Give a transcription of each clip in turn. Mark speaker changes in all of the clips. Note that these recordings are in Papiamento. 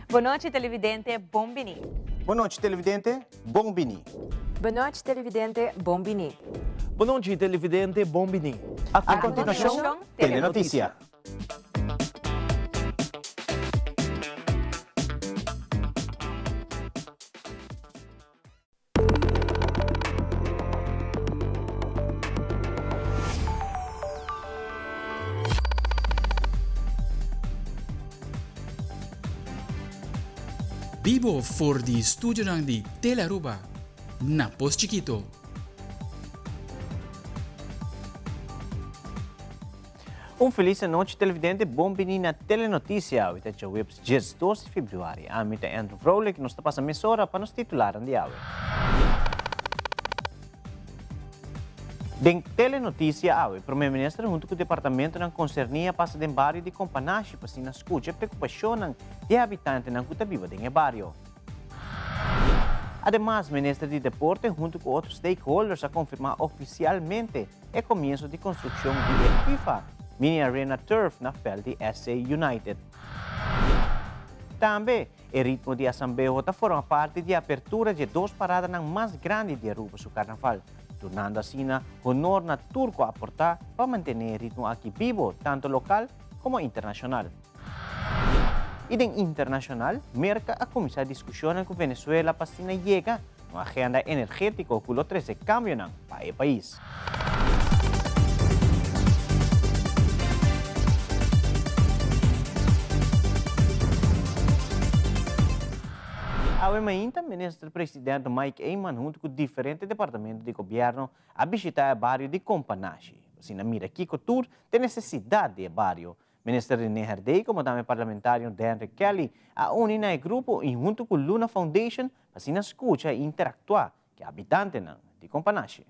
Speaker 1: Bon nochi televidente, bon bini.
Speaker 2: Bon nochi televidente, bon bini.
Speaker 3: Bon nochi televidente, bon bini.
Speaker 4: Bon nochi televidente, bon bini.
Speaker 2: A continuacion, Telenoticia.
Speaker 5: Bibo for di studionan di Telearuba na Pos Chikito.
Speaker 2: Un felis anochi televidente, bon bini na Telenoticia. Awe ta djaweps 12 di februari. Ami ta Andrew Vrolijk y nos ta pasa mesora pa nos titularnan di awe. Den Telenoticia awe, Prome Minister hunto cu departamentonan concerni a pasa den bario di Companashi pa asina scucha e preocupacionnan di e habitantenan cu ta biba den e bario. Ademas, Minister di Deporte hunto cu otro stakeholders a confirma oficialmente e comienso di construccion di e FIFA Mini Arena Turf na veld di SC United. Tambe, e ritmo di Asambeho ta forma parti di e apertura dje dos paradanan mas grandi di Aruba su carnaval, dunando asina honor na tur cu a aporta pa mantene e ritmo aki bibo tanto local como internacional. Y den internacional, Merca a cuminsa discusionnan cu Venezuela pa asina yega Un agenda energétiko ku lo trese kambionan pa e pais. Awe mainta Minister Presidente Mike Eman huntu ku diferente departamento di gobièrnu a bishitá e bario di Kompanashi. Asina mira kiko tur ta e nesesidat di e bario. Minister Rene Herdé como tambe parlamentario Denrick Kelly a uni na e grupo y hunto cu Luna Foundation pa asina scucha y interactua cu e habitantenan di Companashi.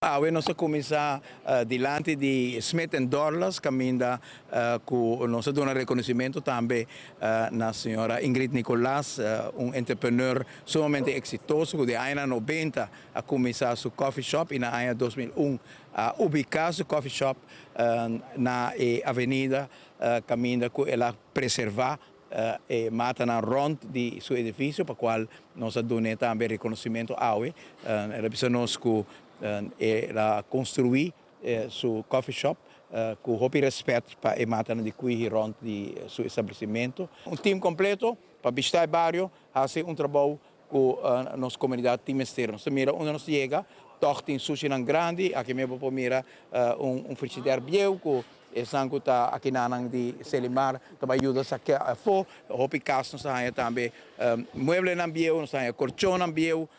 Speaker 6: Awe nos a cuminsa dilanti di Smith and Dorlas caminda cu nos a duna reconocimento tambe na señora Ingrid Nicolaas, un entrepreneur sumamente exitoso cu den añanan 90 a cuminsa su coffee shop y na aña 2001 a ubica su coffee shop na e avenida caminda cu el a preserva e matanan rond di su edificio pa cual nos a dun'e tambe reconocimento awe. El a bisa nos cu el a construi su coffee shop cu hopi respet pa e matanan di cuihi rond di su establecimento. Un team completo pa bishita e bario, haci un trabou Ku nos komunidat tin mester. Nos ta mira unda nos yega, tòg tin sushinan grandi. Aki mi bo por mira un frigider bieu ku esnan ku ta akinanan di Selimar ta bai yuda sakia afó. Hopi kas nos ta haña tambe mueblenan bieu, nos ta haña korchonnan bieu,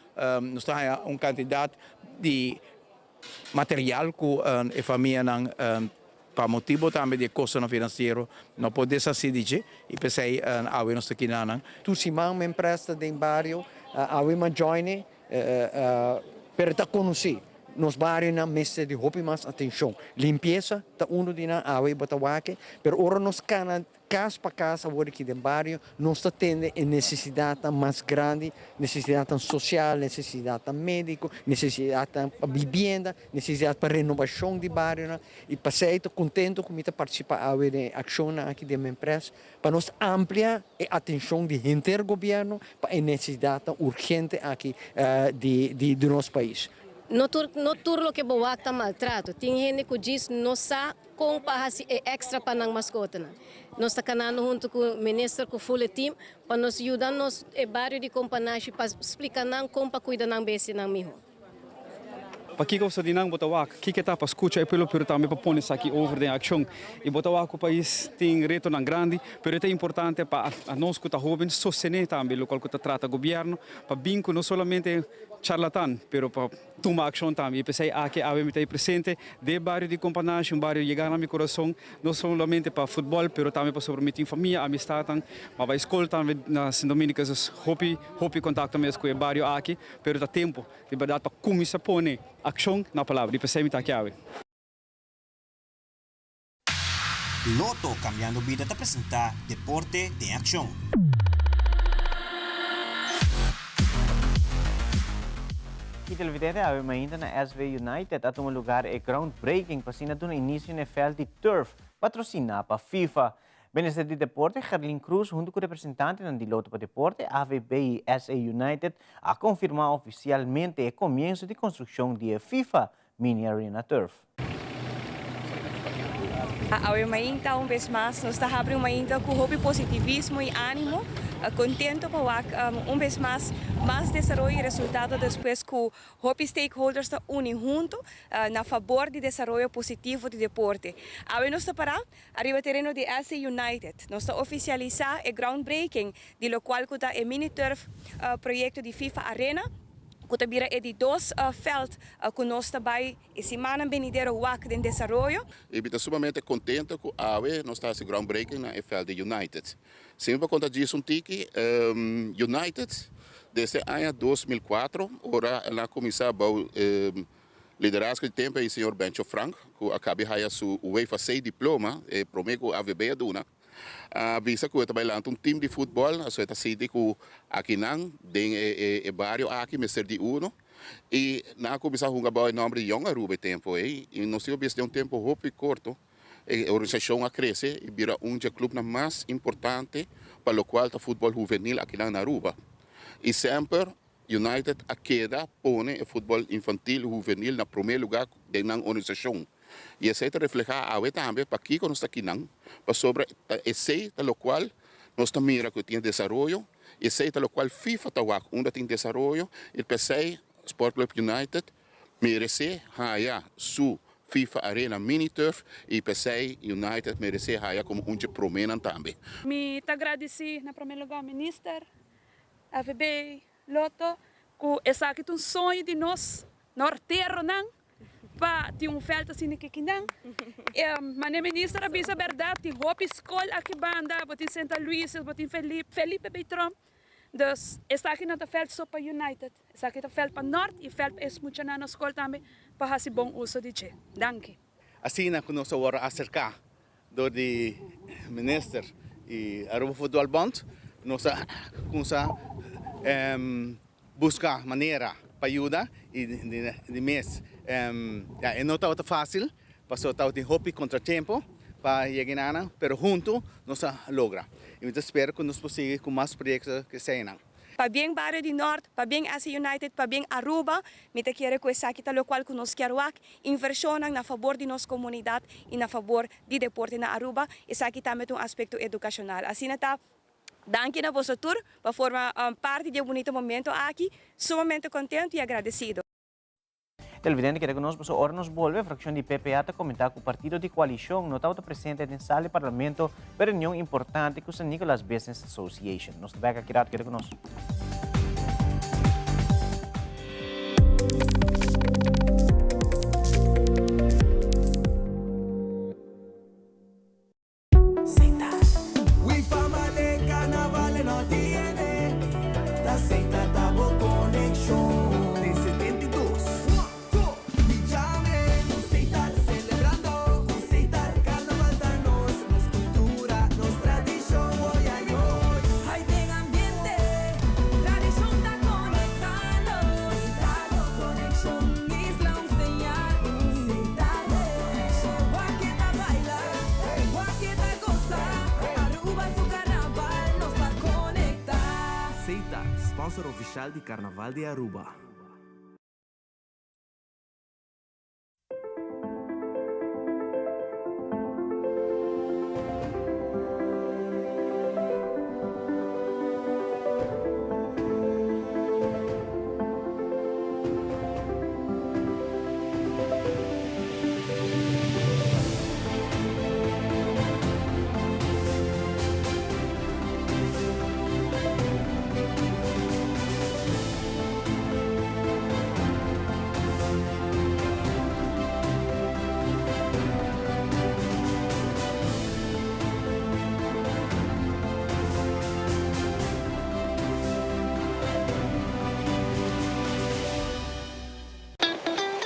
Speaker 6: nos ta haña un kantidat di material ku e famianan pa motibo tambe di e kostonan finansiero no por deshasí di dje i p'esei awe nos ta kina nan.
Speaker 7: Tur siman mi empresa ta den bario, awe mi a join e, pero ta konosí nos barionan mester di hopi mas atenshon. Limpiesa ta uno di nan, awe bo ta wak, pero ora nos kana Kas pa kas awor aki den bario nos ta tende e nesesidatnan mas grandi, nesesidatnan sosial, nesesidatnan médiko, nesesidatnan pa bibienda, nesesidat pa renobashon di barionan. I pasei ta kontentu ku mi ta partisipá awe den e akshonnan aki den Mempress pa nos amplia e atenshon di henter gobièrnu pa e nesesidatnan urgente aki di nos pais.
Speaker 8: No tur no tur loke bo wak ta maltrato. Tin hende ku djis no sa Kon pa hasi e extra pa nan maskotanan. Nos ta kanando huntu ku minister ku full e team pa nos yuda nos e bario di Kompanashi pa splika nan kon pa kuida nan bestianan miho.
Speaker 9: Pakiko sa di nan bo ta wak kiko ta pa skucha e pueblo pero tambe pa pone esaki over den akshon. I bo ta wak ku pais tin retonan grandi pero e ta importante pa anos ku ta hoben sostené tambe lokual ku ta trata gobièrnu pa bin ku no solamente charlatan pero pa Tuma akshon tambe. I p'esei aki awe mi ta ei presente den e bario di Kompanashi, un bario yegá na mi kurason, no solamente pa futbòl, pero tambe pasobra mi tin famia, amistatnan, m'a bai skol tambe na Sint Dominicus, dus hopi, hopi kontakto mes ku e bario aki, pero ta tempu di bèrdat pa kuminsá pone akshon na palabra, i p'esei mi ta aki awe.
Speaker 10: Lotto Cambiando Bida ta presenta Deporte den Accion.
Speaker 2: Y televidente awe mainta na SV United a tuma lugar e groundbreaking pa asina duna inicio na e veld di turf patrocina pa FIFA. Minister di Deporte Gerlin Croes hunto cu representantenan di Lotto pa Deporte, AVB y SA United a confirma oficialmente e comienso di construccion di e FIFA Mini Arena Turf.
Speaker 11: Awe mainta un bes mas nos ta habri un mainta cu hopi positivismo y animo, contento pa wak un bes mas mas desaroyo y resultado despues cu hopi stakeholders ta uni hunto na fabor di desaroyo positivo di deporte. Awe nos ta para ariba tereno di SC United. Nos ta oficialisa e groundbreaking di locual cu ta e mini turf proyecto di FIFA Arena. Ku ta bira e di dos vèlt ku nos ta bai e simannan benidero wak den desaroyo.
Speaker 12: I mi ta sumamente kontento ku awe nos ta hasi groundbreaking na e vèlt di United. Si mi por konta djis un tiki, United desde aña 2004 ora el a kuminsá bou liderazgo di tempu ei señor Bencho Frank ku a kabi haya su UEFA C diploma, e promé ku AVB a duna. A bisa ku e ta bai lanta un tim di futbòl, aso e ta sinti ku akinan den e bario aki mester di uno. I nan a kuminsá hunga bou e nòmber di Jong Aruba e tempu ei. I nos tin ku bisa den un tempu hopi korto e organisashon a krese i bira un dje klupnan mas importante pa lokual ta futbòl huvenil akinan na Aruba. I semper United a keda pone e futbòl infantil i huvenil na promé lugá den nan organisashon. I esei ta reflehá awe tambe pakiko nos ta kinan, pasobra ta esei ta lokual nos ta mira ku tin desaroyo, i esei ta lokual FIFA ta wak unda tin desaroyo, i p'esei Sport Club United meresé haya su FIFA Arena Mini Turf, i p'esei United meresé haya komo un dje proménan tambe.
Speaker 13: Mi ta gradisí na promé lugá Minister, AVB, Lotto, ku esaki ta un soño di nos norteronan pa tin un veld asina ki kinan. Mane minister a bisa berdad tin hopi skol aki banda, bo tin Senta Luises, bo tin Felipe Beytrom. Dus esaki no ta veld so pa United, esaki ta veld pa Nort y veld pa es muchanan na skol tambe pa haci bon uso di dje. Danki.
Speaker 14: Asina ku nos a wòrdu aserká dor di minister i Aruba Voetbal Bond, nos a kumsa buska manera pa yuda i di mes ya e no tabata fásil pasobra tabatin hopi kontratempo pa yega einan pero huntu nos a logra i mi ta spera ku nos por sigui ku mas proyekto ku eseinan.
Speaker 11: Pabien bario di Nort, pabien SC United, pabien Aruba, mi ta kere ku esaki ta lokual ku nos kier wak, invershonnan na fabor di nos komunidat i na fabor di deporte na Aruba, esaki tambe ta un aspekto edukashonal. Asina ta, danki na boso tur pa forma parti di e bunito momento aki, sumamente kontentu i agradesido.
Speaker 2: Televidente keda ku nos pasobra ora nos bolbe frakshon di PPA ta komentá ku partido di koalishon no tabata presente den sal di parlamento pa e reunion importante ku San Nicolas Business Association. Nos ta bèk aki rato, keda ku nos.
Speaker 15: Sponsor oficial di Carnaval di Aruba.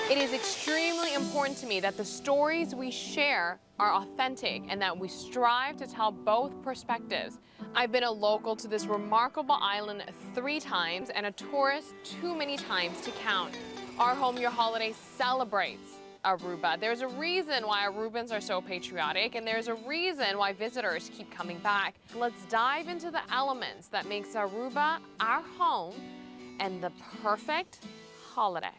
Speaker 16: It is extremely important to me that the stories we share are authentic and that we strive to tell both perspectives. I've been a local to this remarkable island three times and a tourist too many times to count. Our Home Your Holiday celebrates Aruba. There's a reason why Arubans are so patriotic and there's a reason why visitors keep coming back. Let's dive into the elements that makes Aruba our home and the perfect holiday.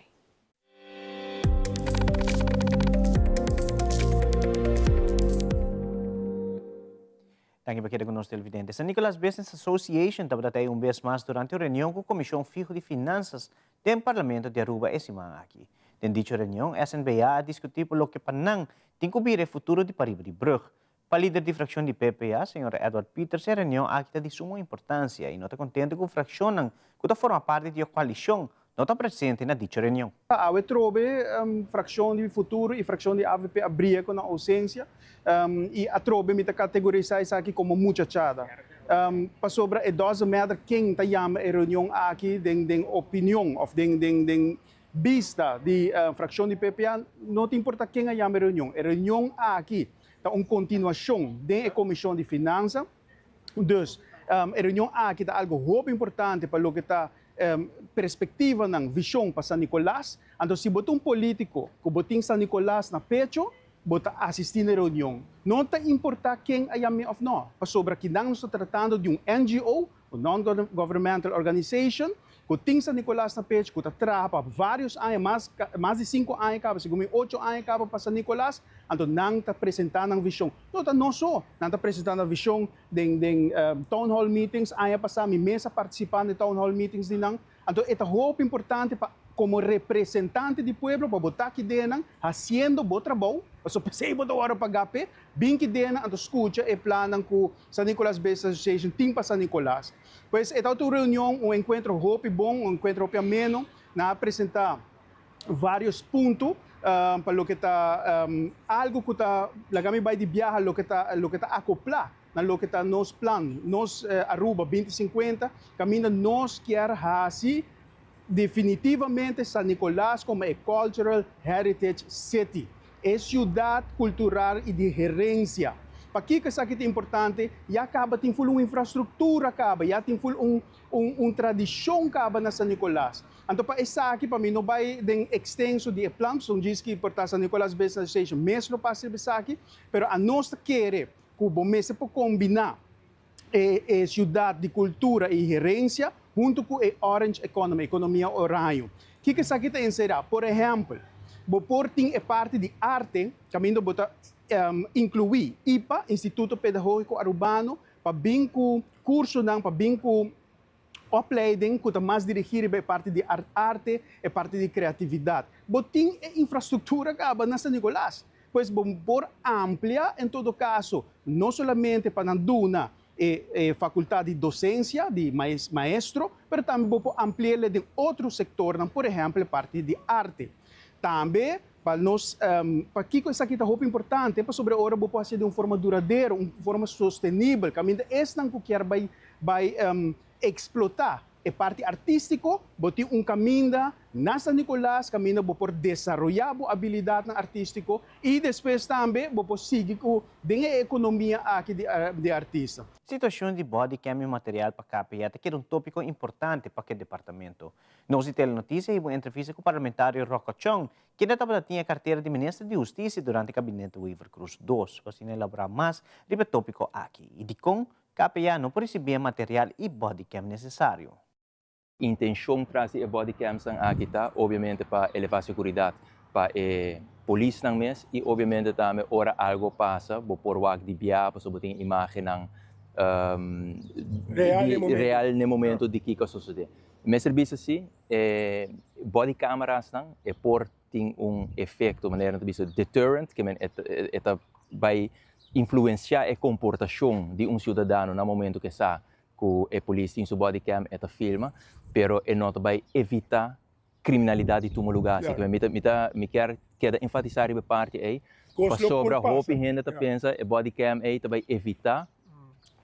Speaker 2: Danki pa keda ku nos televidente. San Nicolas Business Association tabata ta ei un bes mas durante un reunion ku Komishon Fiho di Finansas den Parlamento di Aruba e siman aki. Den dicho reunion, SNBA a diskutí por loke pa nan tin ku bira e futuro di pariba di brug. Pa lider di frakshon di PPA, señor Edward Pieters, e reunion aki ta di sumo importansia i no ta kontento ku frakshonnan ku ta forma parti di e koalishon no ta presente na dicho reunion.
Speaker 17: Awe trobe frakshon di Futuro i frakshon di avp a bria ku nan ousensia i atrobe mi ta kategorisá esaki komo muchachada. Pasobra e doesn't matter ken ta yama e reunion aki den den opinion òf den den den bista di frakshon di PPA no ta importa ken a yama e reunion. E reunion aki ta un kontinuashon den e komishon di finansa. Dus e reunion aki ta algo hopi importante pa loke ta perspectivanan, vision pa San Nicolas. Anto si bo ta un politico cu bo tin San Nicolas na pecho, bo ta asisti na e reunion. No ta importa ken a yam'e of no, pasobra kinan nos ta tratando di un NGO, un non-governmental organization, cu tin San Nicolas na pecho, cu ta traha pa varios aña, mas mas di cinco aña caba, segun mi ocho aña caba pa San Nicolas, anto nan ta presenta nan vision. No ta nos so, nan ta presenta nan vision den den town hall meetings, aña pasa mi mes a participa den town hall meetings di nan, anto e ta hopi importante pa como representante di pueblo pa bo ta aki den nan haciendo bo trabou, pasobra pesey bo ta worde paga p'e, bin ki den nan anto scucha e plannan cu San Nicolas Business Association tin pa San Nicolas. Pues e tabata un reunion, un encuentro hopi bon, un encuentro hopi ameno, nan a presenta varios punto pa loke ta algo cu ta laga mi bay di biaha loke ta loke ta acopla na loke ta nos plan, nos Aruba binti sinkuenta, caminda nos kier haci definitivamente San Nicolas como e Cultural Heritage City, e ciudad cultural y di herencia. Pakico esaki ta importante? Ya caba tin full un infrastructura caba, ya tin full un un tradicion caba na San Nicolas. Anto pa esaki, pa mi no bai den extenso di e plan, pasobra un djis ki por ta San Nicolas Business Association mes lo pasa riba esaki, pero anos ta kere ku bo mester por kombiná e e siudat di kultura i herensia huntu ku e orange economy, ekonomia oraño. Kiko esaki ta enserá? Por ehèmpel, bo por tin e parti di arte kaminda bo ta inkluí ipa, Instituto Pedagógiko Arubano, pa bin ku kursonan, pa bin ku Opleiding ku ta mas dirigí riba e parti di arte, e parti di kreatividat. Bo tin e infrastruktura kaba na San Nicolas. Pues bo por amplia en todo kaso, no solamente pa nan duna e e fakultat di dosensia, di maestro, pero tambe bo por ampli'e den otro sektornan, por ehèmpel e parti di arte. Tambe pa nos, pakiko esaki ta hopi importante? Pasobra ora bo por hasié den un forma duradero, un forma sostenibel, kaminda esnan ku kier bai bai eksplotá e parti artístiko, bo tin un kaminda na San Nicolas kaminda bo por desaroyá bo abilidatnan artístiko i despues tambe bo por sigui ku den e ekonomia aki di artista.
Speaker 2: Situashon di bodycam i material pa KPA ta keda un tópiko importante pa ke departamento. Nos di Telenoticia hiba un entrevista cu parlamentario Rocco Chong, kende tabata tin e cartera di Minister di Husticia durante Gabinete Wever-Croes dos, pa asina elabora mas riba e topico aki y dicon KPA no por ricibi e material y bodycam necesario.
Speaker 18: Intencion tras di e bodycamsnan aki ta obviamente pa eleva seguridad pa e polisnan mes y obviamente tambe ora algo pasa bo por wak di bia pasobra bo tin imagennan real n'e momento di kico a sosode. Mester bisa si e body camerasnan e por tin un efecto manera nan ta bisa deterrent ke men e ta bay influencia e comportacion di un ciudadano na momento ke sa cu e polis tin su body cam e ta filma pero e no ta bay evita criminalidad di tuma lugar así ke mi ta mi ta mi kier keda enfatisa riba e parti ey pasobra hopi hende ta pensa e body cam ey ta bay evita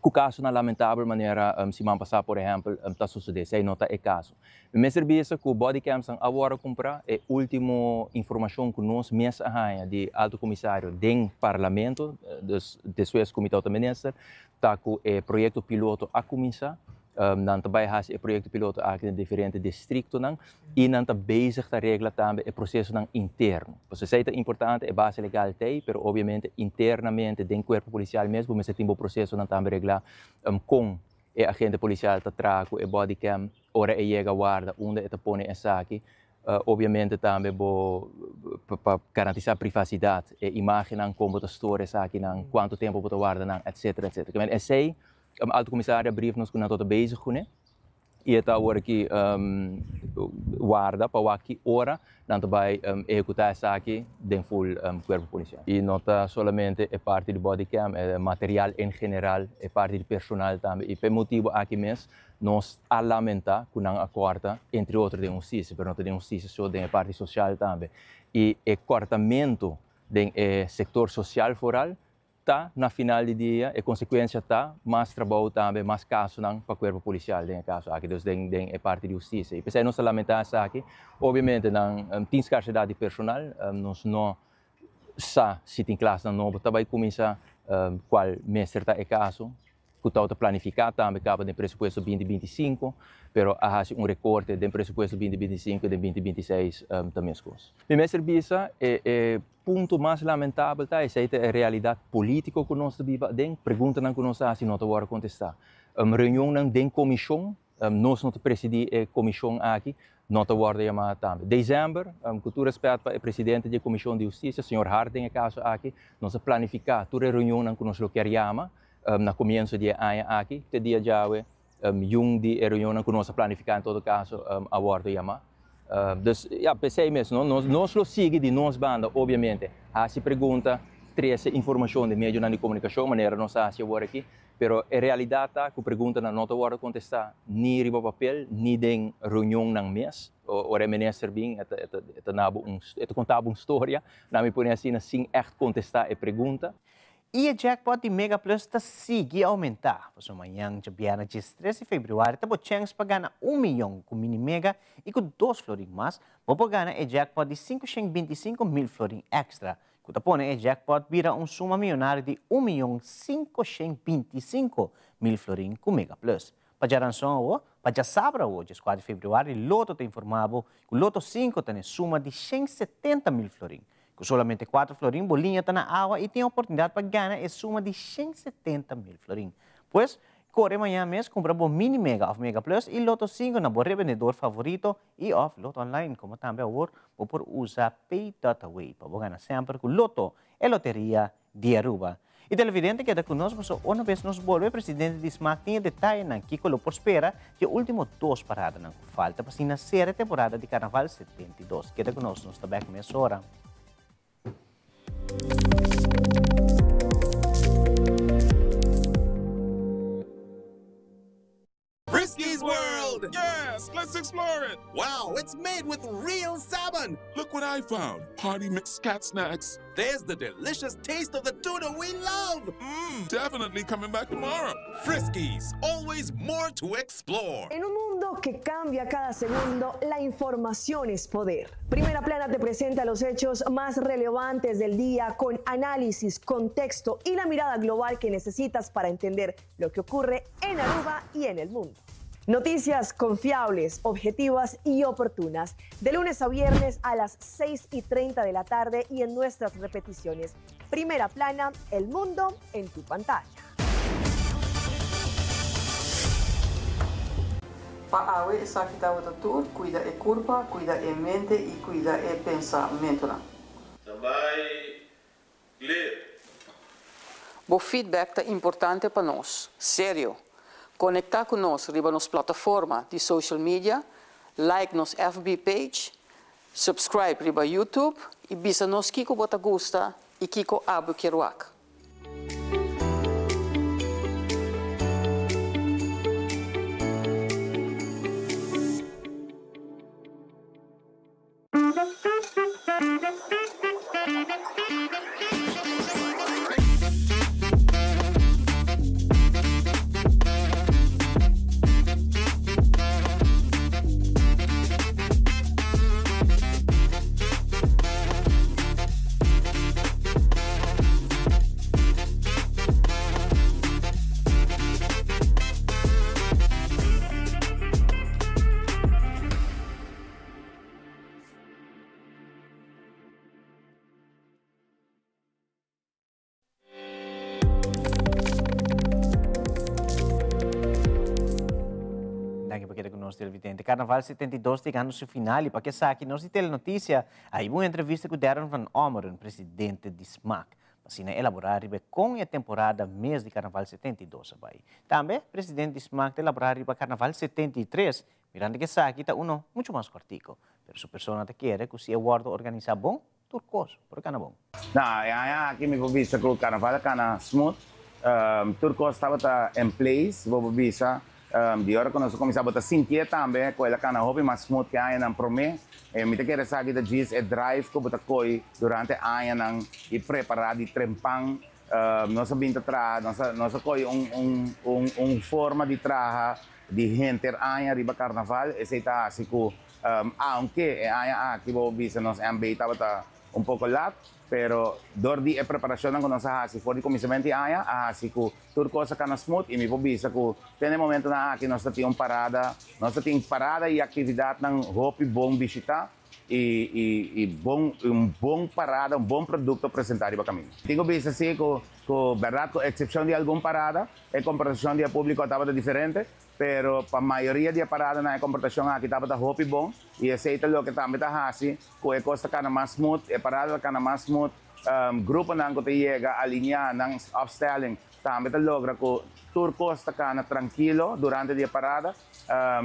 Speaker 18: Ku kasonan lamentabel manera siman pasá por ehèmpel ta sosodé, esei no ta e kaso. Mi mester bisa ku bodycamsnan a wòrdu kumprá, e último informashon ku nos mes a haña di Alto Komisario den Parlamento, dus despues ku mi tabata minister, ta ku e proyekto piloto a kuminsá. Nan ta bai hasi e proyekto piloto aki den diferente distriktonan i nan ta bezig ta regla tambe e prosesonan interno. Pasobra esei ta importante, e base legal t'ei, pero obviamente internamente den kuerpo polisial mes bo mester tin bo prosesonan tambe reglá kon e agente polisial ta traha ku e bodycam ora e yega warda, unda e ta pone esaki. Obviamente tambe bo pa garantisá privasidat, e imágennan kon bo ta store esakinan, kuantu tempu bo ta warda nan, etcetera, etcetera. Esei Alto Comisario a brief nos cu nan tabata bezig cune y e ta awor aki warda pa wak ki ora nan ta bay ehecuta esaki den full cuerpo policial. Y no ta solamente e parti di body cam, e material en general, e parti di personal tambe y p'e motibo aki mes nos a lamenta cu nan a corta entre otro den husticia, pero no ta den husticia so, den e parti social tambe. Y e cortamento den e sector social vooral Ta na final di dia e konsekuensia ta mas trabou tambe, mas kasonan pa kuerpo polisial den e kaso aki, dus den den e parti di hustisia. I p'esei nos ta lamentá esaki. Obviamente nan tin skarsedat di personal, nos no sa si tin klasnan nobo ta bai kuminsá, kual mester ta e kaso. Ku tabata planifiká tambe kaba den presupuesto binti binti i sinku, pero a hasi un rekorte den presupuesto binti binti i sinku i den binti binti i seis ta meskos. Mi mester bisa e e punto mas lamentabel ta esei ta e realidat polítiko ku nos ta biba aden, preguntanan ku nos ta hasi no ta wòrdu kontestá. Reunionnan den komishon Nos no ta presidí e komishon aki, no ta wòrdu yamá tambe. Desèmber, ku tur rèspèt pa e presidente di e komishon di hustisia, señor Hart den e kaso aki, nos a planifiká tur e reunionnan ku nos lo kier yama na komienso di e aña aki. Te dia djawe, yun di e reunionnan ku nos a planifiká en todo kaso a wòrdu yamá. Dus, ya, p'esei mes, no, nos lo sigui di nos banda, obviamente, hasi pregunta, trese informashon den medionan di komunikashon, manera nos a hasi awor aki. Pero e realidat ta ku preguntanan no ta wòrdu kontestá ni riba papel ni den reunionnan mes. Ora e minister bin e ta e ta na bo un e ta konta bo un storia, na mi pone asina, sin ègt kontestá e pregunta.
Speaker 2: I e jackpot di Mega Plus ta sigui oumentá. Pasobra mañan djabièrnè diestres di febrüari ta bo chèns pa gana un miyon ku Mini Mega i ku dos florin mas bo por gana e jackpot di 525 mil florin èkstra ku ta pone e jackpot bira un suma miyonario di 1.525.000 florin ku Mega Plus. Pa djaranson awo, pa djasabra awo, 14 di febrüari, Lotto ta informá bo ku Lotto 5 ta n'e suma di 170.000 florin. Ku solamente 4 florin bo liña ta na awa i tin oportunidat pa gana e suma di 170.000 florin. Pues, kore mañan mes kumpra bo Mini Mega òf Mega Plus i Lotto 5 na bo rebendedor favorito i òf Lotto Online, komo tambe awor bo por usa Pay.away pa bo gana semper ku Lotto, e loteria di Aruba. I televidente keda ku nos paso una bes nos bolbe presidente di smaak tin e detayenan kiko lo por spera di e ultimo dos paradanan ku falta pa asina sera e temporada di Karnaval 72. Keda ku nos, nos ta bek mesora.
Speaker 19: Friskies World! Yes, let's explore it! Wow, it's made with real salmon! Look what I found! Party mix cat snacks. There's the delicious taste of the tuna we love! Mmm, definitely coming back tomorrow. Friskies, always more to explore.
Speaker 20: En un mundo que cambia cada segundo, la información es poder. Primera Plana te presenta los hechos más relevantes del día con análisis, contexto y la mirada global que necesitas para entender lo que ocurre en Aruba y en el mundo. Noticias confiables, objetivas y oportunas. De lunes a viernes a las 6:30 de la tarde y en nuestras repeticiones. Primera Plana, el mundo en tu pantalla.
Speaker 21: Pa awe esaki tabata tur, cuida e curpa, cuida e mente y cuida e pensamentonan.
Speaker 22: Tambay clear.
Speaker 21: Bo feedback ta importante pa nos. Serio! Conecta cu nos riba nos plataforma di social media, like nos FB page, subscribe riba YouTube y bisa nos kico bo ta gusta y kico abo kier wak.
Speaker 2: nos televidente. Carnaval 72 ta yegando su final y pa esaki nos di Telenoticia a hiba un entrevista cu Darren van Ommeren, presidente di SMAC. Pa asina elabora riba con e temporada mes di Carnaval 72 a bay. Tambe, presidente di SMAC ta elabora riba Carnaval 73, mirando cu esaki ta uno mucho mas cortico. Pero su persona ta kere cu si e wordo organisa bon, tur cos por cana bon.
Speaker 1: Na, e aña aki mi por bisa cu Carnaval a cana smooth. Tur cos tabata in place, bo por bisa. Di ora cu nos a cuminsa bo ta sintié tambe cu el a cana hopi mas smooth cu e añanan prome. Mi ta kere esaki ta djis e drive cu bo ta coy durante añanan y prepara di trempan. Nos a bin ta traha, nos a nos a coy un un un un forma di traha di henter aña riba Carnaval. Esey ta haci cu aunke e aña aki bo bisa nos MB tabata un poco lat, pero dor di e preparacionnan cu nos a haci for di cuminsamentu di aña a haci cu tur cos a cana smooth y mi por bisa cu te na e momentonan aki nos ta tin un parada, nos ta tin parada y actividadnan hopi bon bishita y y y bon un bon parada, un bon producto presenta riba caminda. Tin cu bisa si cu cu berdad cu excepcion di algun parada e comportacion di e publico tabata diferente, Pero pa mayoria di e paradanan e komportashon aki tabata hopi bon i esei ta loke tambe ta hasi ku e kos ta kana mas smooth, e parada ta kana mas smooth, gruponan ku ta yega alineá nan opstelling tambe ta logra ku tur kos ta kana trankilo durante di e parada.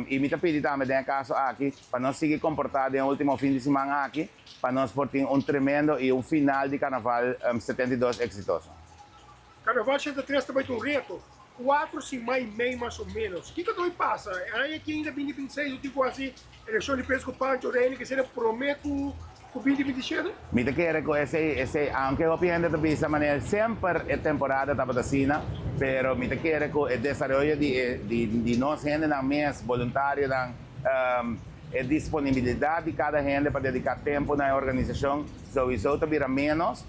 Speaker 1: I mi ta pidi tambe den e kaso aki pa nos sigui komportá den e último fin di siman aki pa nos por tin un tremendo i un final di Karnaval 72 eksitoso.
Speaker 3: Karnaval 83 ta bai ta un reto. Cuatro siman y mei mas o menos. Kico ta bay pasa? E aña aki ainda binti binti seis lo tin cu haci eleccion di pres cu Pancho Reina ke sera prome cu cu binti binti shete?
Speaker 1: Mi ta kere cu esey esey aunke hopi hende ta bisa manera semper e temporada tabata asina pero mi ta kere cu e desaroyo di e di di nos hendenan mes boluntarionan e disponibilidad di cada hende pa dedica tempo na e organisacion souiso ta bira menos.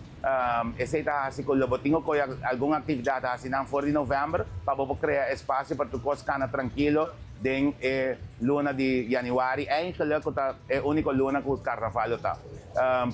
Speaker 1: Esei ta hasi ku lo bo tin ku kohe algun aktividat hasi nan for di novèmber pa bo por krea espasio pa tur kos kana trankilo den e luna di yanüari, eigenlik ku ta e úniko luna ku karnaval lo ta.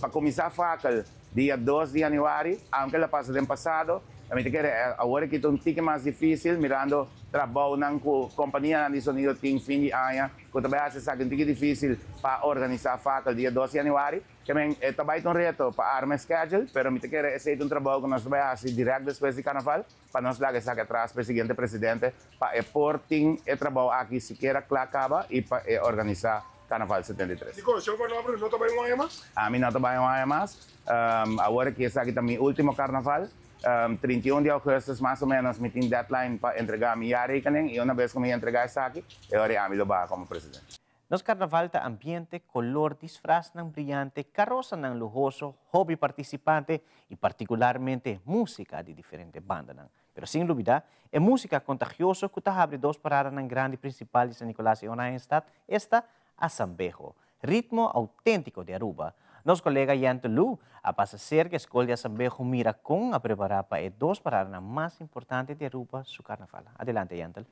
Speaker 1: Pa kuminsá fakel dia dos di yanüari, aunke lo a pasa den pasado, mi ta kere awor aki ta un tiki mas difísil mirando trabounan ku kompanianan di sonido tin fin di aña ku ta bai hasi esaki un tiki difísil pa organisá fakel dia dos di yanüari. Ke men, e ta bai ta un reto pa arma e schedule, pero mi ta kere esei ta un trabou ku nos ta bai hasi dirèkt despues di Karnaval, pa nos laga esaki atras pa e siguiente presidente, pa e por tin e trabou aki sikiera kla kaba i pa e organisá Karnaval 73.
Speaker 3: Dikon, señor Van Ommeren no ta bai un aña mas?
Speaker 1: Ami no ta bai un aña mas. Awor aki esaki ta mi último Karnaval. 31 di augustus mas o ménos mi tin deadline pa entregá mi jaarrekening i una bes ku mi entregá esaki, e ora ei ami lo baha komo presidente.
Speaker 2: Nos carnaval ta ambiente, color, disfraznan briyante, carosanan luhoso, hopi participante y particularmente musica di diferente bandanan. Pero sin lubida, e musica contagioso cu ta habri dos paradanan grandi principal di San Nicolas y Oranjestad, esta Asambeho, ritmo autentico di Aruba. Nos colega Yente Lu a pasa cerca e scol di Asambeho mira con a prepara pa e dos paradanan mas importante di Aruba su carnaval. Adelante Yentl.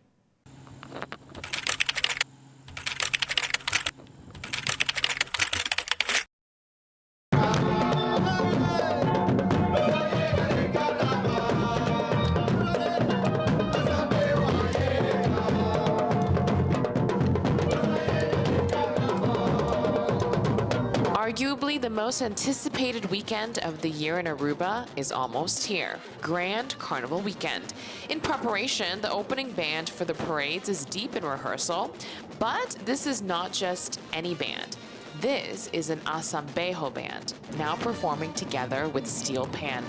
Speaker 16: Arguably the most anticipated weekend of the year in Aruba is almost here. Grand Carnival Weekend. In preparation, the opening band for the parades is deep in rehearsal, but this is not just any band. This is an Asambejo band, now performing together with Steel Pan.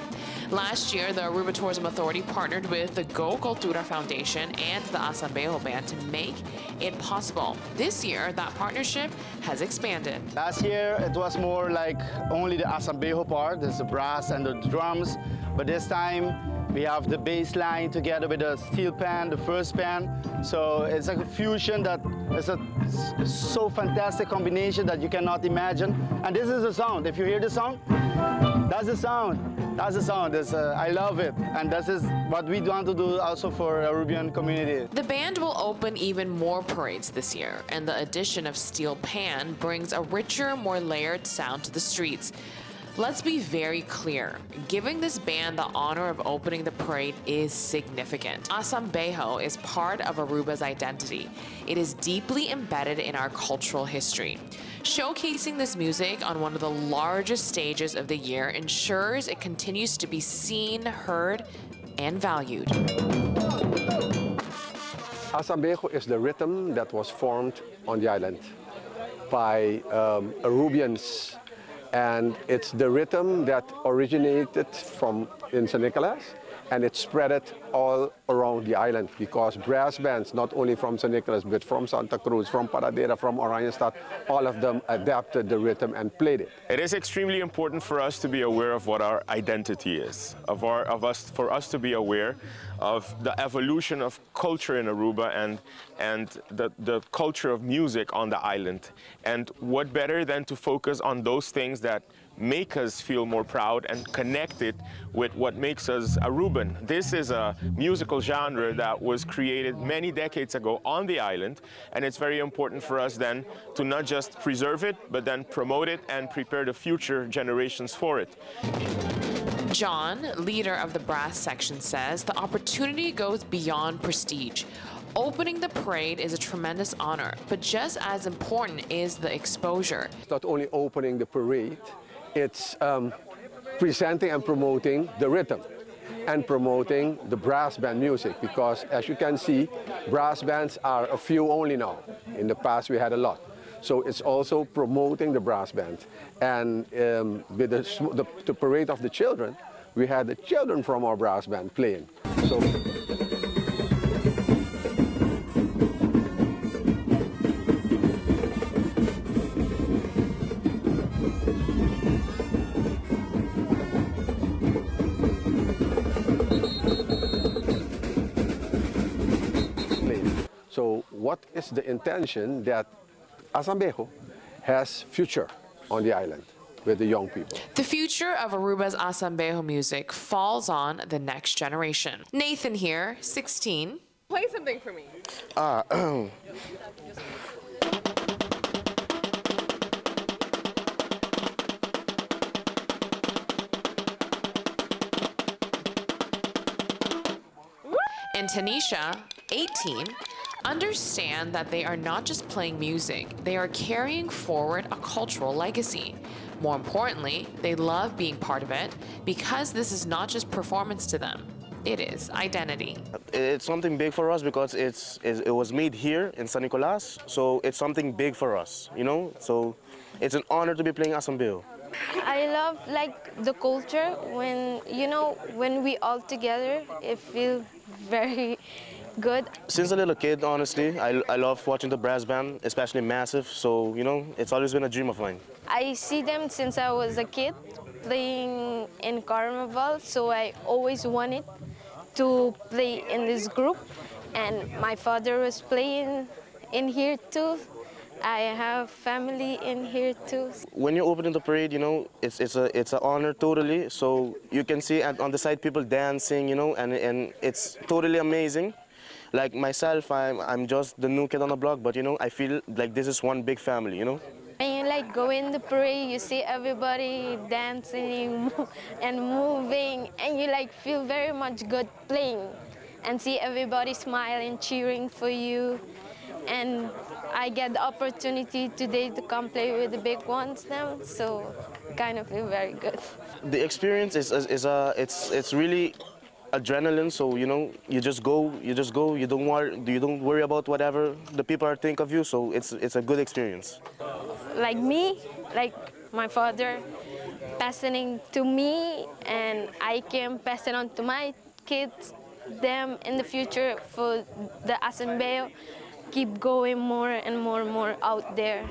Speaker 16: Last year, the Aruba Tourism Authority partnered with the Go Cultura Foundation and the Asambejo band to make it possible. This year, that partnership has expanded.
Speaker 23: Last year, it was more like only the Asambejo part, there's the brass and the drums. But this time, we have the bass line together with the steel pan, the first pan. So it's like a fusion that is a so fantastic combination that you cannot imagine. And this is the sound. If you hear the sound, that's the sound. That's the sound. It's, I love it. And this is what we want to do also for Arubian community.
Speaker 16: The band will open even more parades this year, and the addition of steel pan brings a richer, more layered sound to the streets. Let's be very clear. Giving this band the honor of opening the parade is significant. Asambejo is part of Aruba's identity. It is deeply embedded in our cultural history. Showcasing this music on one of the largest stages of the year ensures it continues to be seen, heard, and valued.
Speaker 4: Asambejo is the rhythm that was formed on the island by um, Arubians. And it's the rhythm that originated from in San Nicolas and it spread it all around the island because brass bands, not only from San Nicolas, but from Santa Cruz, from Paradera, from Oranjestad, all of them adapted the rhythm and played it.
Speaker 5: It is extremely important for us to be aware of what our identity is, of, our, of us, for us to be aware of the evolution of culture in Aruba and, and the, the culture of music on the island. And what better than to focus on those things that make us feel more proud and connected with what makes us Aruban. This is a musical genre that was created many decades ago on the island, and it's very important for us then to not just preserve it, but then promote it and prepare the future generations for it.
Speaker 16: John, leader of the brass section, says the opportunity goes beyond prestige. Opening the parade is a tremendous honor, but just as important is the exposure.
Speaker 4: It's not only opening the parade, it's um, presenting and promoting the rhythm and promoting the brass band music because as you can see, brass bands are a few only now. In the past we had a lot. So it's also promoting the brass band. And um, with the, the, the parade of the children, we had the children from our brass band playing. So. So what is the intention that Asambejo has future on the island with the young people?
Speaker 16: The future of Aruba's Asambejo music falls on the next generation. Nathan here, 16.
Speaker 6: Play something for me.
Speaker 24: Ah.
Speaker 16: And Tanisha, 18, understand that they are not just playing music, they are carrying forward a cultural legacy. More importantly, they love being part of it because this is not just performance to them, it is identity.
Speaker 24: It's something big for us because it's, it was made here in San Nicolas, so it's something big for us, you know? So it's an honor to be playing Asambil.
Speaker 25: I love like the culture when you know when we all together it feels very good.
Speaker 24: Since a little kid, honestly, I, I love watching the brass band, especially Massive. So, you know, it's always been a dream of mine.
Speaker 25: I see them since I was a kid playing in Carnival, so I always wanted to play in this group. And my father was playing in here too. I have family in here too.
Speaker 24: When you open the parade, you know, it's, it's, a, it's an honor totally. So you can see on the side people dancing, you know, and, and it's totally amazing. Like myself, I'm, I'm just the new kid on the block, but you know, I feel like this is one big family, you know?
Speaker 25: When you like go in the parade, you see everybody dancing and moving, and you like feel very much good playing and see everybody smiling, cheering for you. And I get the opportunity today to come play with the big ones now, so kind of feel very good.
Speaker 24: The experience is, is, is uh, it's, it's really adrenaline, so you know, you just go, you just go, you don't worry, you don't worry about whatever the people are think of you, so it's, it's a good experience.
Speaker 25: Like me, like my father passing to me, and I can pass it on to my kids, them in the future for the Asambeo, keep going more and more and more out there.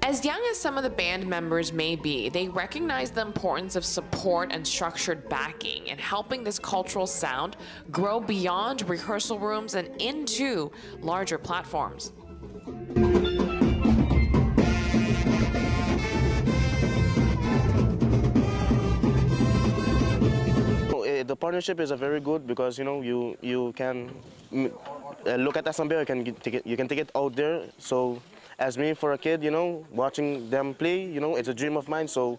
Speaker 16: As young as some of the band members may be, they recognize the importance of support and structured backing in helping this cultural sound grow beyond rehearsal rooms and into larger platforms.
Speaker 24: Eh, the partnership is a very good because you know you you can mm, eh, look at Asambeo, you can take it, you can take it out there. So as me for a kid, you know, watching them play, you know, it's a dream of mine. So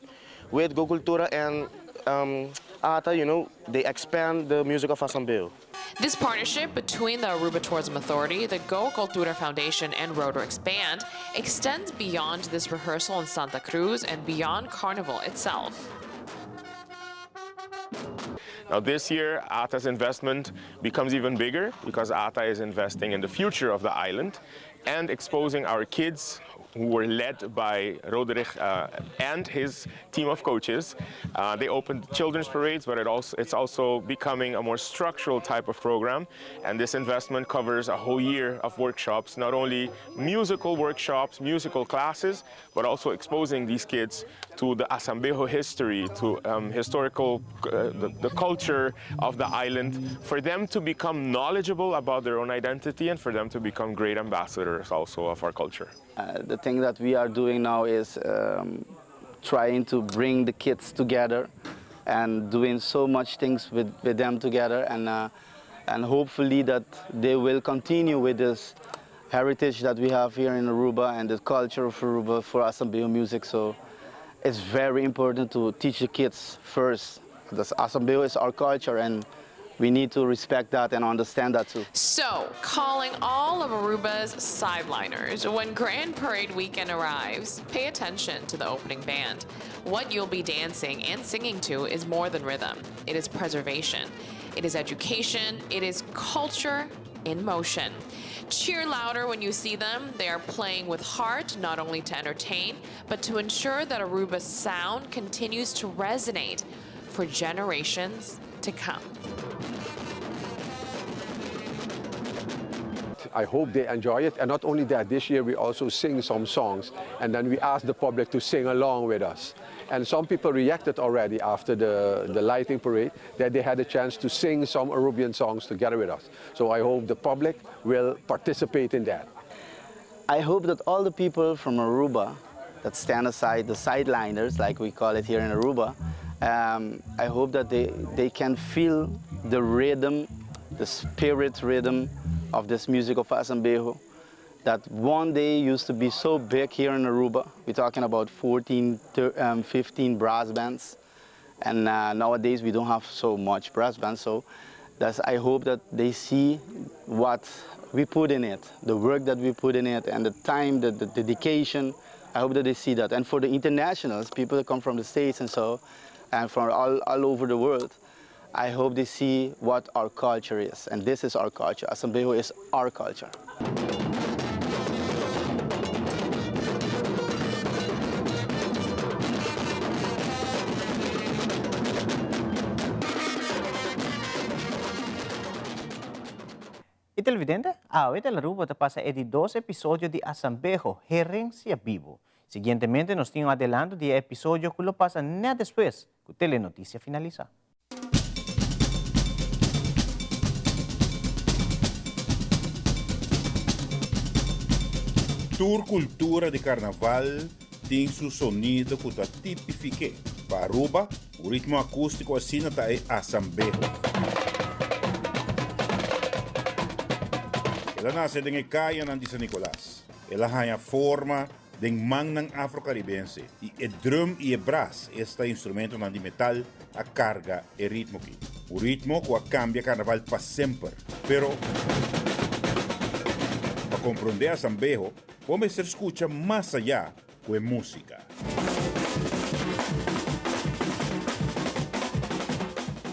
Speaker 24: With Go Cultura and um, ATA, you know, they expand the music of Asambeho.
Speaker 16: This partnership between the Aruba Tourism Authority, the Go Cultura Foundation, and Rodericks Band extends beyond this rehearsal in Santa Cruz and beyond Carnival itself.
Speaker 5: Now this year, ATA's investment becomes even bigger because ATA is investing in the future of the island and exposing our kids who were led by Roderich and his team of coaches. They opened children's parades, but it's also becoming a more structural type of program. And this investment covers a whole year of workshops, not only musical workshops, musical classes, but also exposing these kids to the Asambeho history, to the culture of the island, for them to become knowledgeable about their own identity and for them to become great ambassadors also of our culture.
Speaker 23: The thing that we are doing now is trying to bring the kids together and doing so much things with them together, and hopefully that they will continue with this heritage that we have here in Aruba and the culture of Aruba for Asambeho music. So it's very important to teach the kids first. Because Asambeho is our culture, and we need to respect that and understand that too.
Speaker 16: So, calling all of Aruba's sideliners, when Grand Parade weekend arrives, pay attention to the opening band. What you'll be dancing and singing to is more than rhythm. It is preservation. It is education. It is culture in motion. Cheer louder when you see them. They are playing with heart, not only to entertain, but to ensure that Aruba's sound continues to resonate for generations to come.
Speaker 4: I hope they enjoy it. And not only that, this year we also sing some songs, and then we ask the public to sing along with us. And some people reacted already after the lighting parade that they had a chance to sing some Arubian songs together with us. So I hope the public will participate in that.
Speaker 23: I hope that all the people from Aruba that stand aside, the sideliners, like we call it here in Aruba, I hope that they can feel the rhythm, the spirit rhythm of this music of Asambeho that one day used to be so big here in Aruba. We're talking about 14, 15 brass bands. And nowadays we don't have so much brass bands. So I hope that they see what we put in it, the work that we put in it, and the time, the dedication. I hope that they see that. And for the internationals, people that come from the States and so, and from all over the world, I hope they see what our culture is. And this is our culture. Asambeho is our culture.
Speaker 2: E televidente, awe Telearuba ta pasa e di 2 episodio di Asambeho, Herencia Bibo. Siguientemente nos tin un adelanto di e episodio cu lo pasa net despues cu Telenoticia finalisa.
Speaker 6: Tur cultura di carnaval tin su sonido cu ta tipifique. Pa Aruba, un ritmo acustico asina ta e asambeho. El a nace den e cayanan di San Nicolas. El a haya forma den mannan afro-caribense y e drum y e brass, esta instrumentonan di metal, a carga e ritmo ki. Un ritmo cu a cambia carnaval pa semper. Pero, pa comprende asambeho, bo mester scucha mas allá cu e musica.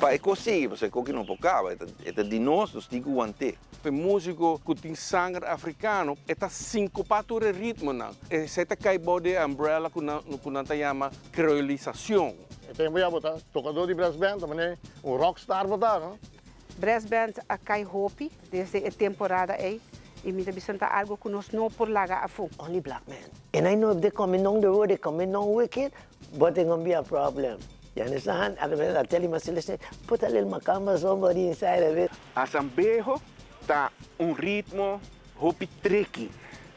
Speaker 7: Pa e cos sigui, pasobra e coki no por caba, e ta di nos, nos tin cu want'é.
Speaker 8: E musico cu tin sanger africano, e ta sincopa tur e ritmonan. Esey ta cay bou di e umbrella cu nan ta yama creolisacion.
Speaker 9: E tempo ya bo ta tocador di brass band, ta manera un rockstar bo ta, no?
Speaker 10: Brass band a cay hopi desde e temporada ey y mi ta bisa ta algo cu nos no por laga afo.
Speaker 11: Only black men. And I know if they coming down the road, they coming down wicked, but they're going to be a problem. You understand? And I tell him, I say, listen, put a little macamba somebody inside of it.
Speaker 8: Asambeho ta un ritmo hopi tricky.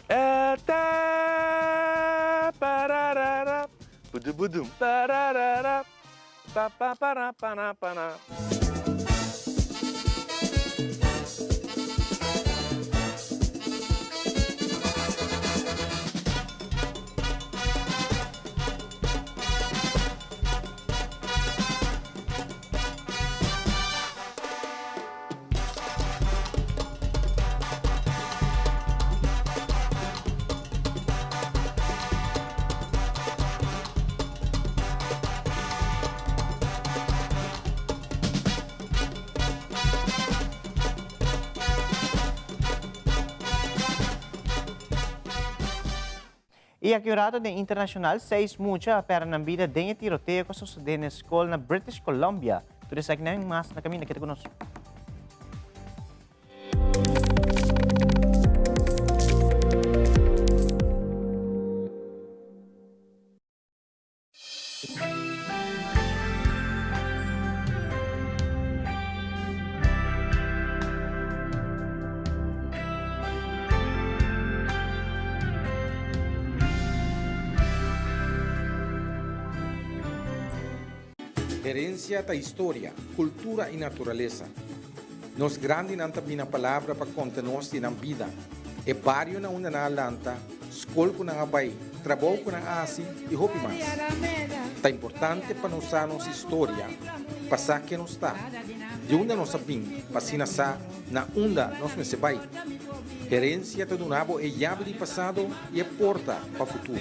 Speaker 8: Ta, pararara, budu budum, pararara, pa, pa, para, para, para.
Speaker 2: Y aki un rato den internacional, seis mucha a perde nan bida den e tiroteo cu a sucede na e scol na British Columbia. Tur esakinan y mas na caminda, keda cu nos.
Speaker 12: Herencia ta historia, cultura y naturalesa. Nos grandinan ta bina palabra pa conta nos di nan bida, e bario na unda nan a lanta, skol ku nan a bai, trabou ku nan a hasi i hopi mas. Ta importante pa nos sa nos historia pa sa ken nos ta, di unda nos a bin pa asina sa na unda nos mester bai. Herensia ta duna bo e yabi di pasado i e porta pa futuro.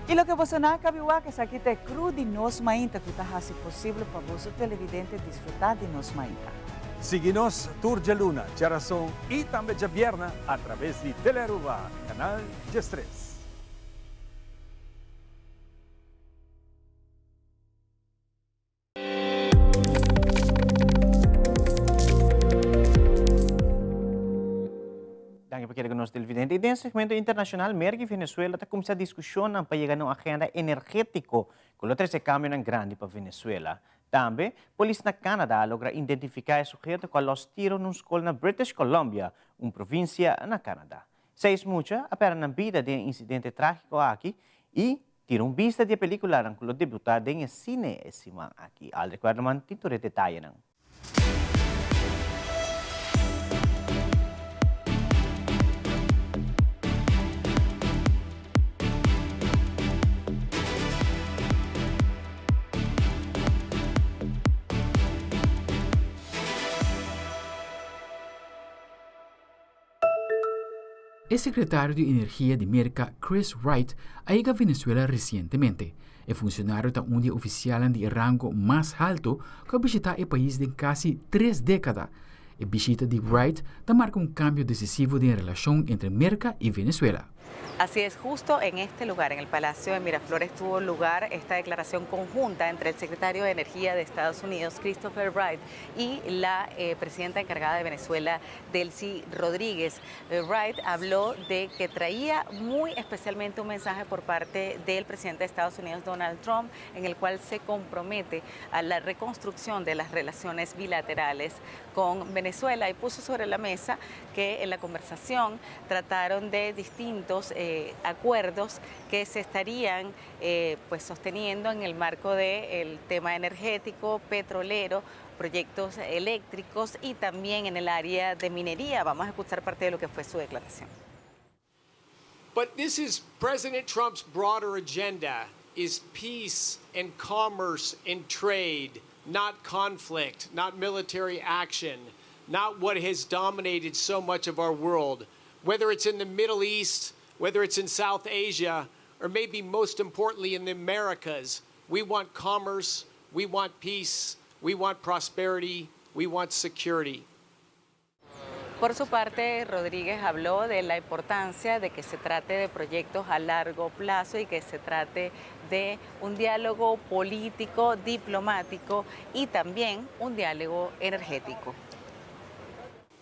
Speaker 13: Y loke boso nan a cabi wak esaki ta e crew di Nos Mainta cu ta haci posible pa boso televidente disfruta di Nos Mainta.
Speaker 14: Sigui nos tur djaluna, djarason y tambe djabierna a traves di Telearuba, canal 13.
Speaker 2: Danki pa keda ku nos televidente. I den segmento internashonal, Merka i Venezuela ta kuminsá diskushonnan pa yega na un agenda energétiko ku lo trese kambionan grandi pa Venezuela. Tambe, polis na Canada a logra identifiká e suheto ku a lòs tiro na un skol na British Columbia, un provinsia na Canada. Seis mucha a pèrdè nan bida den e insidente trágiko aki i Tira un bista di e peliculanan cu lo debuta den e cine e siman aki. Aldrich Werleman tin tur e detayenan.
Speaker 15: E sekretario di Energia di Merka, Chris Wright, a yega Venezuela resientemente. E funcionario ta un di e oficialnan di e rango mas halto cu a bishita e pais den casi tres decada. E bishita di Wright ta marca un cambio decisivo den e relacion entre Merka y Venezuela.
Speaker 17: Así es, justo en este lugar, en el Palacio de Miraflores, tuvo lugar esta declaración conjunta entre el secretario de Energía de Estados Unidos, Christopher Wright, y la eh, presidenta encargada de Venezuela, Delcy Rodríguez. Eh, Wright habló de que traía muy especialmente un mensaje por parte del presidente de Estados Unidos, Donald Trump, en el cual se compromete a la reconstrucción de las relaciones bilaterales con Venezuela y puso sobre la mesa que en la conversación trataron de distintos eh, acuerdos que se estarían eh, pues sosteniendo en el marco del tema energético, petrolero, proyectos eléctricos y también en el área de minería. Vamos a escuchar parte de lo que fue su declaración.
Speaker 26: But this is President Trump's broader agenda is peace and commerce and trade, not conflict, not military action, not what has dominated so much of our world, whether it's in the Middle East, whether it's in South Asia, or maybe most importantly in the Americas. We want commerce, we want peace, we want prosperity, we want security.
Speaker 17: Por su parte, Rodríguez habló de la importancia de que se trate de proyectos a largo plazo y que se trate de un diálogo político, diplomático y también un diálogo energético.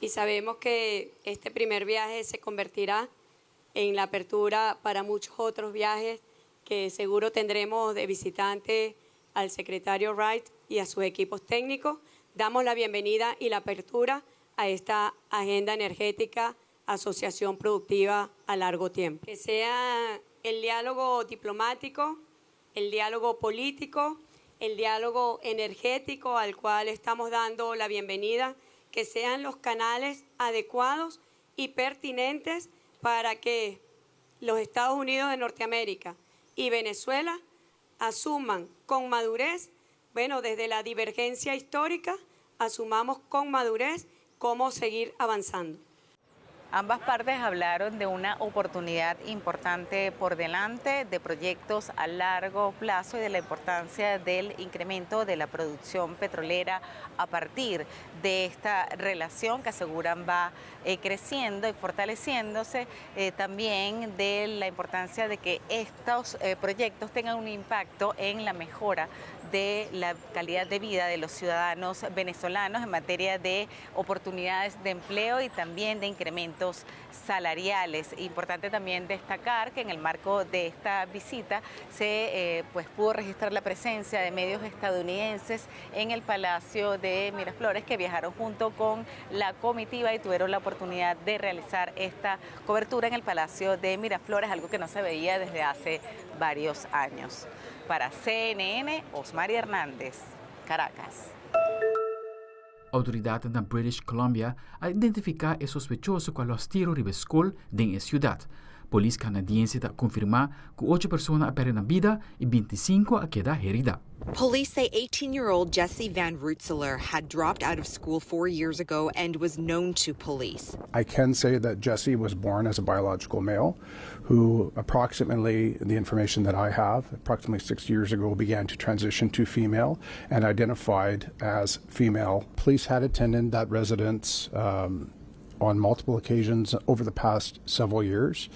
Speaker 27: Y sabemos que este primer viaje se convertirá en la apertura para muchos otros viajes que seguro tendremos de visitante al secretario Wright y a sus equipos técnicos, damos la bienvenida y la apertura a esta agenda energética Asociación Productiva a largo tiempo. Que sea el diálogo diplomático, el diálogo político, el diálogo energético al cual estamos dando la bienvenida, que sean los canales adecuados y pertinentes para que los Estados Unidos de Norteamérica y Venezuela asuman con madurez, bueno, desde la divergencia histórica, asumamos con madurez cómo seguir avanzando.
Speaker 17: Ambas partes hablaron de una oportunidad importante por delante, de proyectos a largo plazo y de la importancia del incremento de la producción petrolera a partir de esta relación que aseguran va eh, creciendo y fortaleciéndose, eh, también de la importancia de que estos eh, proyectos tengan un impacto en la mejora de la calidad de vida de los ciudadanos venezolanos en materia de oportunidades de empleo y también de incrementos salariales. Importante también destacar que en el marco de esta visita se eh, pues, pudo registrar la presencia de medios estadounidenses en el Palacio de Miraflores que viajaron junto con la comitiva y tuvieron la oportunidad de realizar esta cobertura en el Palacio de Miraflores, algo que no se veía desde hace varios años. Para CNN, Osmari Hernández, Caracas.
Speaker 15: Outoridatnan na British Columbia a identifiká e sospechoso ku a lòs tiro riba e skol den e siudat. Polis kanadiense ta konfirmá ku ocho persona a pèrdè nan bida i bintisinku a keda herida.
Speaker 1: Police say 18 year old Jesse Van Rootselaar had dropped out of school four years ago and was known to police.
Speaker 3: I can say that Jesse was born as a biological male who approximately, the information that I have, approximately six years ago began to transition to female and identified as female. Police had attended that residence um, on multiple occasions over the past several years,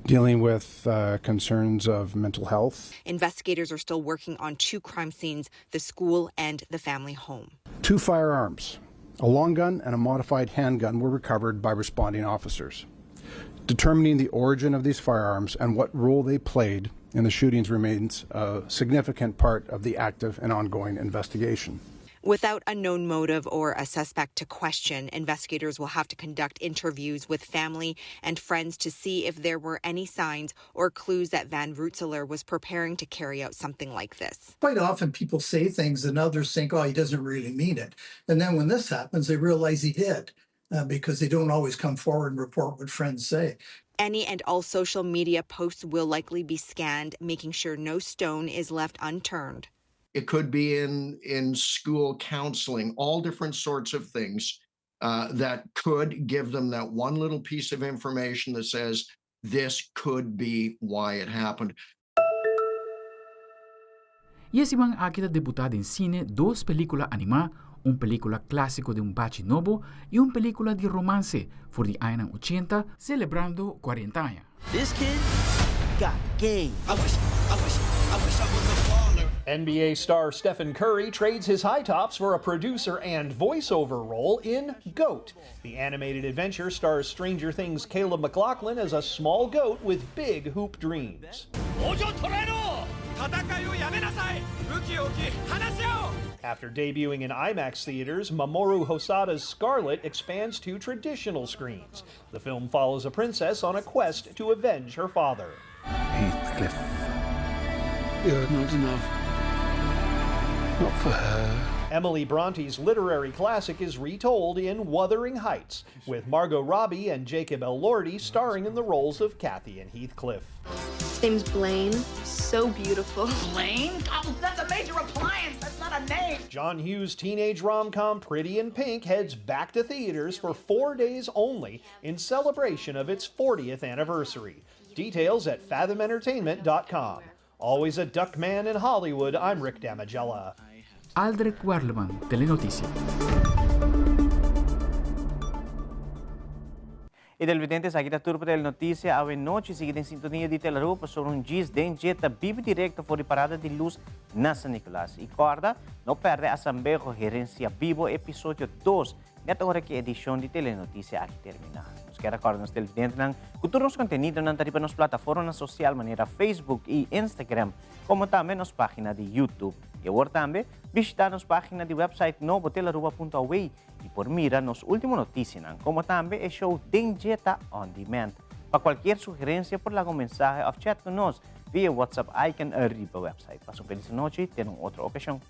Speaker 3: dealing with uh, concerns of mental health.
Speaker 1: Investigators are still working on two crime scenes the school and the family home.
Speaker 3: Two firearms, a long gun and a modified handgun, were recovered by responding officers. Determining the origin of these firearms and what role they played in the shootings remains a significant part of the active and ongoing investigation.
Speaker 1: Without a known motive or a suspect to question, investigators will have to conduct interviews with family and friends to see if there were any signs or clues that Van Rootselaar was preparing to carry out something like this.
Speaker 18: Quite often people say things and others think, oh, he doesn't really mean it. And then when this happens, they realize he did. Uh, because they don't always come forward and report what friends say.
Speaker 1: Any and all social media posts will likely be scanned, making sure no stone is left unturned.
Speaker 19: It could be in in school counseling, all different sorts of things uh, that could give them that one little piece of information that says this could be why it happened.
Speaker 15: I e siman aki ta debutá den sine dos pelíkula animá, un pelíkula klásiko den un bachi nobo i un pelíkula di romanse for di añanan ochenta, selebrando kuarenta aña.
Speaker 20: This kid got game. I wish, I wish,
Speaker 21: I wish I was a baller. NBA star Stephen Curry trades his high tops for a producer and voiceover role in Goat. The animated adventure stars Stranger Things' Caleb McLaughlin as a small goat with big hoop dreams. After debuting in IMAX theaters, Mamoru Hosoda's Scarlet expands to traditional screens. The film follows a princess on a quest to avenge her father.
Speaker 22: Heathcliff. You're not enough. Not for her.
Speaker 21: Emily Bronte's literary classic is retold in Wuthering Heights, with Margot Robbie and Jacob Elordi starring in the roles of Cathy and Heathcliff.
Speaker 28: His name's Blaine. So beautiful.
Speaker 29: Blaine? Oh, that's a major appliance. That's not a name.
Speaker 21: John Hughes' teenage rom com Pretty in Pink heads back to theaters for four days only in celebration of its 40th anniversary. Details at fathomentertainment.com. Always a duck man in Hollywood, I'm Rick Damigella.
Speaker 15: Aldrich Werleman, Telenoticia.
Speaker 2: E televidente esaki ta tur pa Telenoticia awe nochi. Sigui den sintonia di Telaruba pasobra un djis den dje ta bibi directo for di Parada di Luz na San Nicolas. Y corda, no perde Asambejo Herencia Bibo episodio dos net ora ki edicion di Telenoticia aki termina. Nos kier recorda nos televidentenan cu tur nos contenidonan ta riba nos plataformanan social manera Facebook y Instagram, como tambe nos pagina di YouTube. Y awor tambe bishita nos pagina di website nobo telaruba.aw y por mira nos ultimo noticianan, como tambe e show Den Dje ta on demand. Pa cualkier sugerencia por laga un mensahe of chat cu nos via WhatsApp icon riba website. Pasa un feliz anochi, te na un otro ocasion.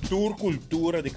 Speaker 4: Tur cultura di.